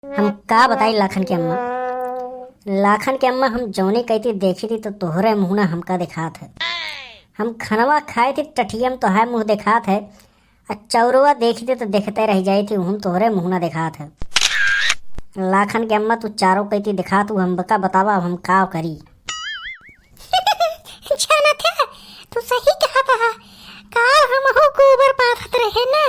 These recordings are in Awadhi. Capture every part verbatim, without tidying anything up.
हम का बताई लाखन के अम्मा, लाखन के अम्मा, हम जौने कइती देखिती तो तोहरे मुँह ना हमका देखात है। हम खनवा खाइती टठिया में तोहार मुँह देखात है, आ चौरवा देखिती तो देखते रहि जाइती, उहम तोहरे मुँह ना देखात है। लाखन के अम्मा, तू चारों कइती देखात हू, हमका बतावा, अब हम का करी? जानत है, तू सही कहत हा। काल हमहू गोबर पाथत रहे ना,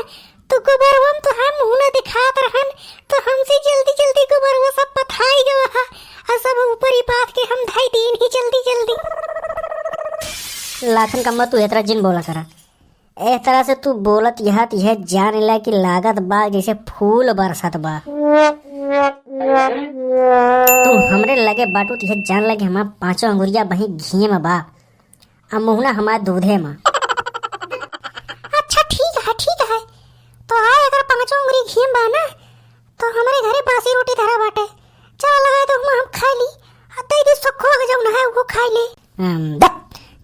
तो गोबरवा में तोहार मुँह ना देखात रहन, तो हमसे जल्दी जल्दी गोबरवा सब पथाई गवा हा, आ सब ऊपर ही पाथ के हम धई दीन ही जल्दी जल्दी। लाखन के अम्मा, तू एतरा जिन बोला करा। एह तरह से तू बोलत यह, त यह जान ला कि लागत बा जैसे फूल बरसत बा। तू हमरे लगे बाटू, त यह जान ला कि हमार पाँचों अंगुरिया बही घी में बा, आ मुहना हमार दूधे में। अच्छा, ठीक है, ठीक है। तो आए, अगर पाँचों अंगुरी घी में बा ना, तो हमरे घरे बासी रोटी धरा बाटे। चला लगाए तो हम, हम खाई ली, आ दे दी सखुआ के जौन है, वो खाई ले। हम, दत,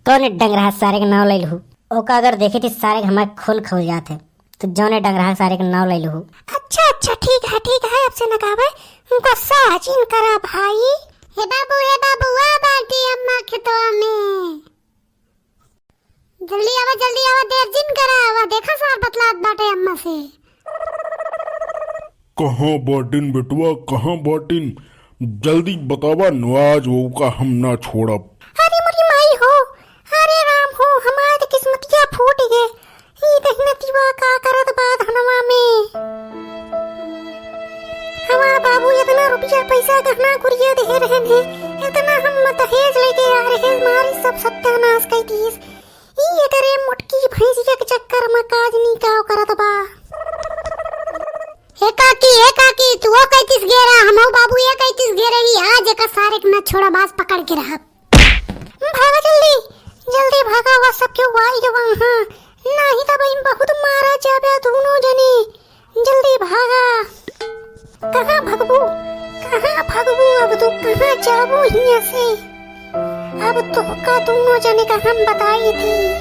कौन डंगरा सारे के नाव ले लू? ओका अगर देखे थी सारे के हमार खून खौल जात है, तो जौने डंगरा सारे के नाव ले लू। अच्छा, अच्छा, ठीक है, ठीक है, अब से न कहबे, उनका साहजिन करा भाई। हे बाबू, हे बाबू, आ बाटी अम्मा खेतवा में। जल्दी आवा, जल्दी आवा, देर जिन करा, आवा, देखा सार बतलात बाटे अम्मा से। कहाँ बाटिन बेटवा, कहाँ बाटिन? जल्दी बतावा, नवाज वो का हम ना छोड़ब। अरे मोरी माई हो, अरे राम हो, हमार त किस्मतिया फूट गए। ई दहिनतिवा का करत बा धनवा में? हमार बाबू इतना रुपया पैसा गहना गुरिया दे रहन है, इतना हम दहेज लेके आ रहे, मारी सब सत्यानाश कर दीस। ई एकरे मोटकी भैंसिया के चक्कर में काज निकाव करत बा। हे काकी, हे काकी, तू वो कहतीस घेरा, हमहू बाबू ये कहतीस घेरा, ई आज एका सारे के न छोड़ा, बाज पकड़ के रहा। भागा जल्दी, जल्दी भागा, वह सब क्यों वाई के वहाँ, नहीं तब इन बहुत मारा जाबे दोनों जने। जल्दी भागा। कहाँ भगबू, कहाँ भगबू, अब तू कहाँ जाबू हियाँ से? अब तोहका दोनों जने का हम बताई थी।